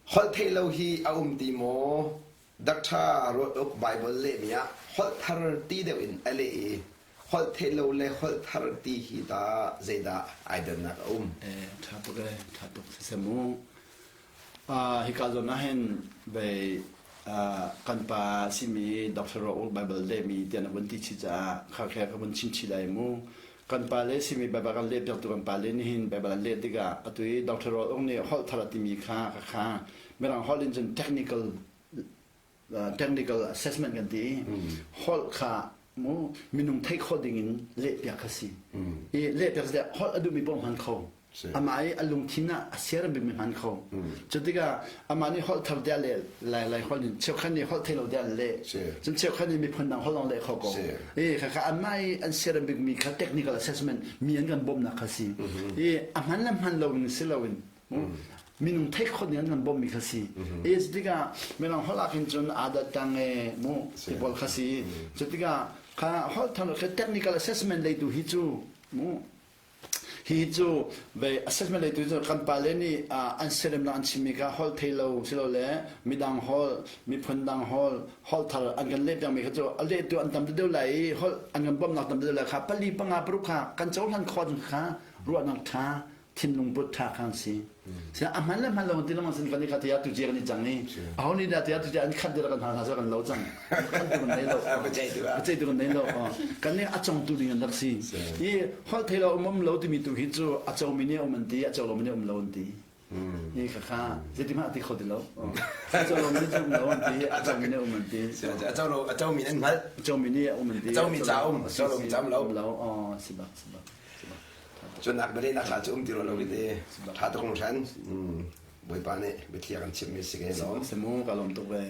Holh theih lo hi a um ti maw? Doctor Ruat Uk Baibal lehmi ah holh thar ti deuh in a leh i holh theih lo le holh thar ti hi ta zeidah ai dannak a um? Eh, ṭha tuk eh, ṭha tuk siseh mu. Uh, hika zawn ah hin vei uh, kan pa simi Dr. Ruat Uk Baibal lehmi tiah na vun ti chih caah kha khe ka vun chim chih lai mu. Kan pa le simi Baibal kan leh piaktu kan pa le nih hin Baibal an leh tikah atu i Dr. Ruat Uk nih holh thar a timi kha ka kha Mirang holh in cun technical uh, technical assessment kan ti i holh kha mu minung theih khawh ding in lehpiak kha si. I lehpiak si holh a duhmi paoh hman kho. Amah i a lungthin ah a siaram bikmi hman kho. Cu tikah amah nih holh thar tiah leh lai lai holh in cheukhat nih holh thei lo tiah an leh. Cun cheukhat nih miphun dang holh lawng leh kho ko. I khakha anmah i an siaram bikmi kha technical assessment mi an kan bawmhnak kha si. I a hman le hman lo in si loin minung theih khawh ning an kan bawmhmi kha si. I tikah mirang holh ah khin cun adat tang e mu ti pawl kha si. Cu tikah kha holh thar kha technical assessment lei tu hi cu mu hi cu ve assessment lei tu cu kan pale nih an siaremnak an chimmi kha holh thei lo silole midang holh miphun dang holh holh thar an kan leh piakmi kha cu a lehtu an tam deuh lai i holh an kan bawmhnak tam deuh lai kha pali panga paruk kha kan cohlan khawh kha ruahnak ṭha thinlung put ṭha kha an si. Sia a hman le hman lo ti lengmang sin kan i kha tiah tu kan i cang i aho nih dah tiah tu an khat dira kan hna kan lo cang khat tu kan nei lo pacei tu kan nei lo kan nih a congtu ding an rak si i holh thei lo um um lo timi tu hi cu a co mi nih um an ti a co lo mi nih um lo an ti hi kha kha zeiti hmanh a ti kho ti lo a co lo mi nih um lo an ti a co mi nih um an ti a co lo a co mi an hngalh a co mi nih um an ti a co mi ca um a co lo mi ca um lo lo si bak si bak Cunak bialehnak hla cu um ti rua lo te ṭha tuk hringhran. Bawipa nih biathli a kan chimhmi si ke lawm. Si mu ka lawm tuk ve.